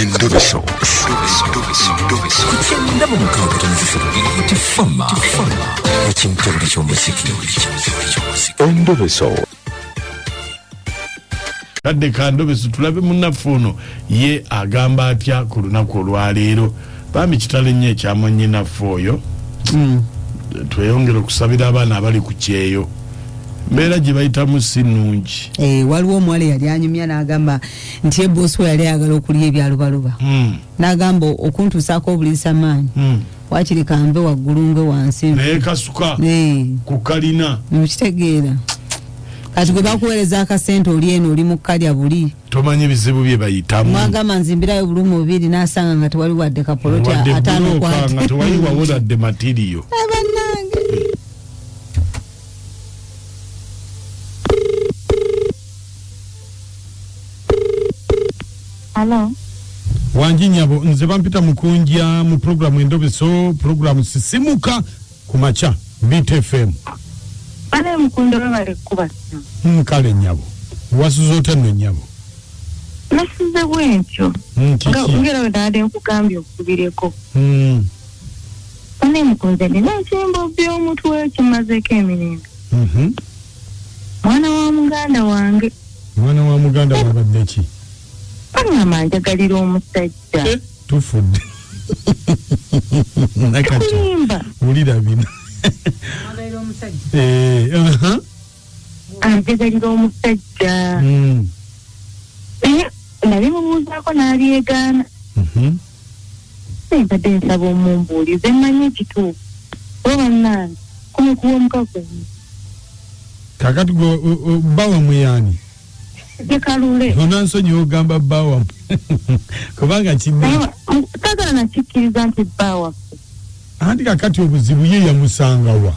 Endobeso. Ku kyenda mu mukaaga tono 3 Tifama ekimtebule ky'omuziki. Endobeso. Kadde kandobeso tulabe munnaffe ono ye agamba atya ku lunaku olwaleero. Bambi kitalo ennyo ekya mwannyinaffe oyo. Tweyongere okusabira abaana abali ku kyeyo, mbeera gye bayitamu si nnungi. Waliwo omuwala eyali anyumya n'agamba nti ye boosi we yali ayagala okulya ebyalubaluba, n'agamba okuntuusaako obuliisa maanyi, wakiri kanve waggulu ngwe wansi. Naye kasuka ku kalina. Okitegeera, kati gwe bakuweereza akasente oli eno oli mu kkalya buli. Tomanyi bizibu bye bayitamu. Mwagamba nzimbirayo bulumu bubiri, n'asanga nga tewali wadde kapoloti wadde ataano. bulooka nga kwate tewayiwawo wadde matiriyo. Bannange. Alo, Wangi nyabo, nze bampita Mukunja mu puroguramu Endobeso, puroguramu Sisimuka ku makya, BTFM. Bane Mukundo bali kuba ssimu. Kale nyabo, wasuze otya nno nyabo? Nasize bwentyo. Kiki? Ngera bwe naadde nkugambye okubireko. Bane Mukunze, nina ekyembo by'omutwe kimazeeko emirembe. Mwana wa muganda wange. Mwana wa muganda wabadde ki? Baŋŋamba njagalira omusajja. Eh, tufudde nakati. Kulimba. Wulira bino. Aha. Anjagalira omusajja. Naye nabimubuuzaako n'abyegaana. Naye mbadde nsaba omumbuulize mmanyi ekituufu. Oba bannange kumikuwa omuka gwennyini. Kakati gwe bba wammwe yaani? Ye Kalule. Onansonyiwa ogamba bba wammwe kubanga kidde. Naye saagala nakikkiriza nti bba waffe. Anti kakati obuzibu ye yamusangawa?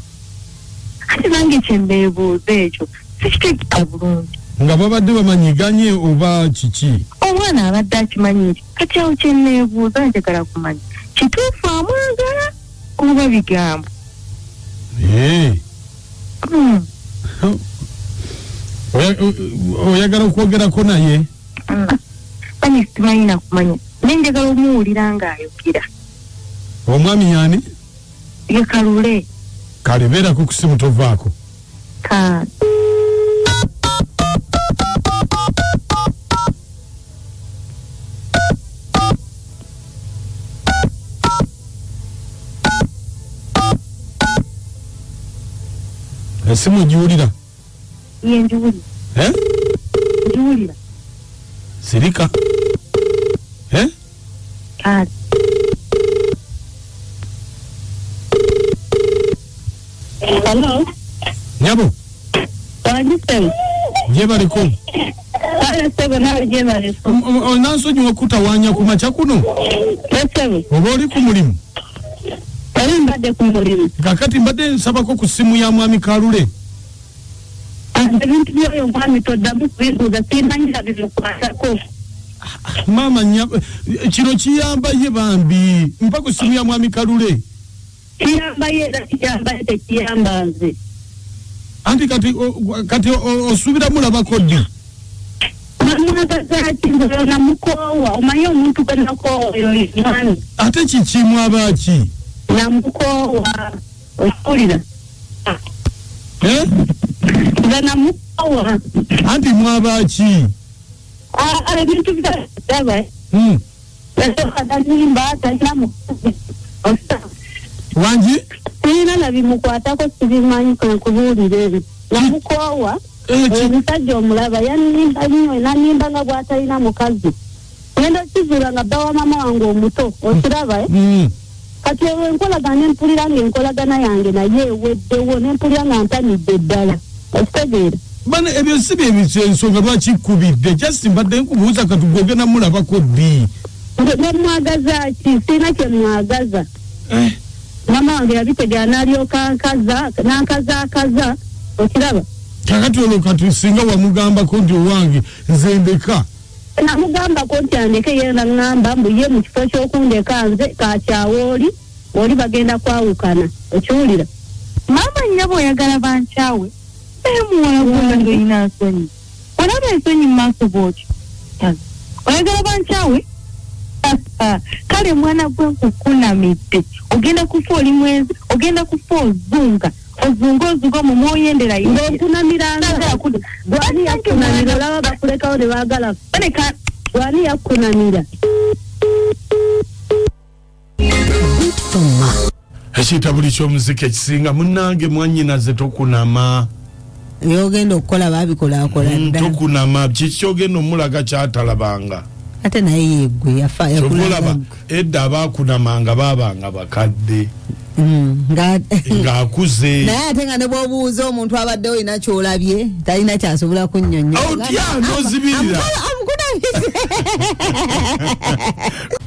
Ate nange kye neebuuza ekyo sikitegeera bulungi. Nga babadde bamanyiganye oba kiki? Omwana abadde akimanyi nti kati awo kye neebuuza njagala kumanya kituufu amwagala oba bigambo. Oyagala okwogerako naye? Bani simanyi nakumanya naye njagala omuwulira ng'ayogera. Omwami yaani? Ye Kalule. Kale beerako ku simu tovaako. Ka Esimu ogiwulira? Ye njiwulira. Eh? Njiwulira. Sirika. Eh? Kale. Hello, Nyabo. wangi ssebo. Gyebaliko. Kale ssebo, naawe gyebaleko. Onansonyiwa okutawaanya ku makya kuno. Ssebo. Oba oli ku mulimu? Era mbadde ku mulimu. Kakati mbadde nsabako ku ssimu ya mwami Kalule. Ebintu by'oyo omwami toddamu kubibuuza, simanyi bimukwatako. Maama kino kiyamba ye bambi, mpa ku ssimu ya mwami Kalule. Kiyamba ye era kiyamba ye, tekiyamba nze. Anti kati kati osuubira mulabako ddi? Namwagaza ki? Nze namukoowa, omanyi omuntu gwe nakoowa oyo ye mwami. Ate kiki, mwaba ki? Namukoowa, okiwulira? Eh? Nze namukoowa. Anti mwaba ki? Ah, ebintu byaba yasooka tanimba, talina mukazi. Wangi? Sirina nabimukwatako, sibimanyi, kwenkubuulira ebyo. Namukoowa. Eh, omusajja omulaba yannimba nnyo, nannimba nga bw'atalina mukazi. Ngenda okukizuula nga bba wa maama wange omuto, okiraba, eh? Kati olwo enkolagana nempulira nga enkolagana yange naye eweddewo, nempulira nga ntamidde ddala, okitegeera? Bana ebyo si bye ensonga lwaki kkubidde, just mbadde nkubuuza kati gwe ogenda mulabako ddi? Nemwagaza ki? Sirina kye mwagaza. Eh. Maama wange yabitegeera n'alyoka nkaza nankazaakaza, okiraba? Kakati olwo kati singa wamugambako nti owange nze ndeka? Namugambako nti andeke, ye naŋŋamba mbu ye mu kifo ky'okundeka nze kakyawa oli oli bagenda kwawukana, okiwulira? Maama nnyabo oyagala bankyawe, naye muwala gwonna ng'olina nsonyi. Olaba ensonyi mu maaso bw'otyo. Oyagala bankyawe? Kale mwana gwe nkukunamidde, ogenda kufa oli mwenzi, ogenda kufa ozunga ozunga ozunga omwo mwoyendera. Ng'okunamiranga gwani yakunamira? Olaba bakulekawo ne baagala gwani yakunamira? Ekitabuli ky'omuziki ekisinga, munnange, mwannyinaze, tokunama. Byogenda okukola babikolakola dda. Tokunama. Kiki kyogenda omulaga kyatalabanga? Ate naye yeggwe yafa. Kyova olaba yakulanga. Edda abaakunamanga baabanga bakadde. Ng'akuze. Naye ate nga ne bw'obuuza omuntu abadde olina kyolabye, talina kyasobola kunnyonnyola. Otya n'ozibirira. Amukunamize.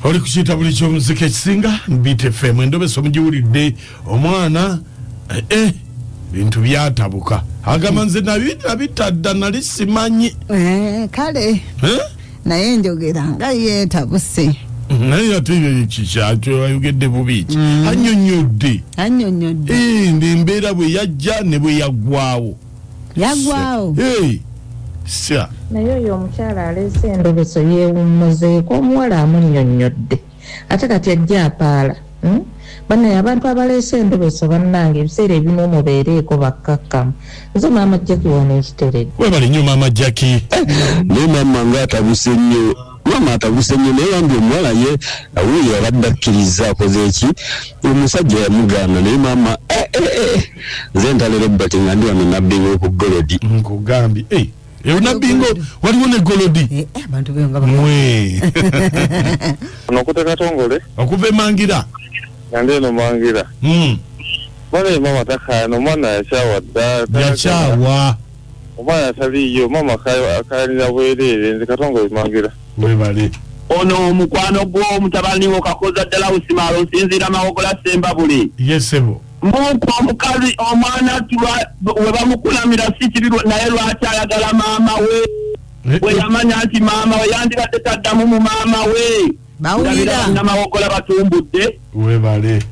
Oli ku kitabuli ky'omuziki ekisinga, Beat FM, endobeso mugiwulidde. Omwana bintu byatabuka, agamba nze nabitadda, nali simanyi. Kale. Eh? Naye njogera nga yeetabuse. Naye ate kikyakyo ayogedde bubi ki? Annyonnyodde. Annyonnyodde. Embeera bwe yajja ne bwe yaggwawo. Yaggwawo. Sya. Naye oyo omukyala aleese endobeso yeewummuzeeko. Omuwala amunnyonnyodde, ate kati ajja apaala, Bannaye, abantu abaleese endobeso, bannange, ebiseera ebimu mubeereeko bakkakkamu. Nze Maama Jaki wano ekiteredde. Webale nnyo, Maama Jaki. Naye maama nga atabuse nnyo, maama atabuse nnyo. Naye bambi omuwala ye wuuyo abadde akkiriza akoze eki, omusajja yamugaana. Naye maama, nze Ntale Robert nga ndi wano Nabbingo ku Golodi. Nkugambye. Nabbingo waliwo ne Golodi. Abantu beyo nga mwe. Ono okute Katongole. Okuva emangira. Nga ndi eno Mangira. Bale mama takaana, omwana yakyawa dda. Yakyawa. Omwana ataliiyo, mama akayanira bwereere. Nze Katongole, Mangira. Webale. Ono omukwano gw'omutabani wo Kakoza ddala usimala osinziira Mawogola Sembabule. Yesebo. Mbuuka omukazi omwana we bamukulamira si kibi, naye lwaki ayagala maama we bwe yamanya nti maama we yandibadde taddamu mu maama we? Bawulira. Ndabira bannamawogola batumbudde. Webale.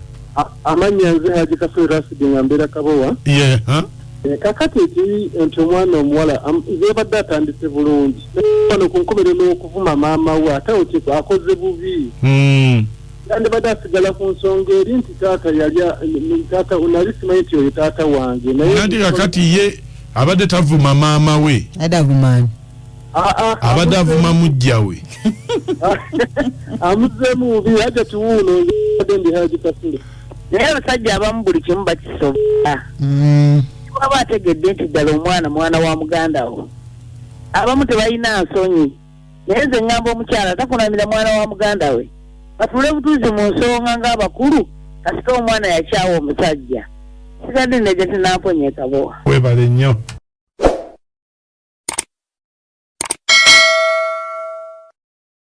Amannya nze Haji Kasule Rasidi nga mbeera Kabowa. Ye ha? Kakati ekiri nti omwana omuwala yebadde atandise bulungi wano ku nkomerero n'okuvuma maama we, ate awo akoze bubi. Yandibadde asigala ku nsonga eri nti taata yali taata nali simanyi nti oyo taata wange, naye Nanti kakati ye abadde tavuma maama we. Adde avumaani? Ah, ah, abadde avuma mujja we. Amuzeemu bubi. Haja tiwuuno, nze ndi Haji Kasule. Naye abasajja abamu buli kimu bakisobola. Waba ategedde nti ddala omwana mwana wa muganda wo, abamu tebalina nsonyi. Naye nze ŋŋamba omukyala takunamira mwana wa muganda we, batuule butuuzi mu nsonga ng'abakulu, kasita omwana yakyawa omusajja. Sigadde neja tinamponya ekabowa. Webale nnyo.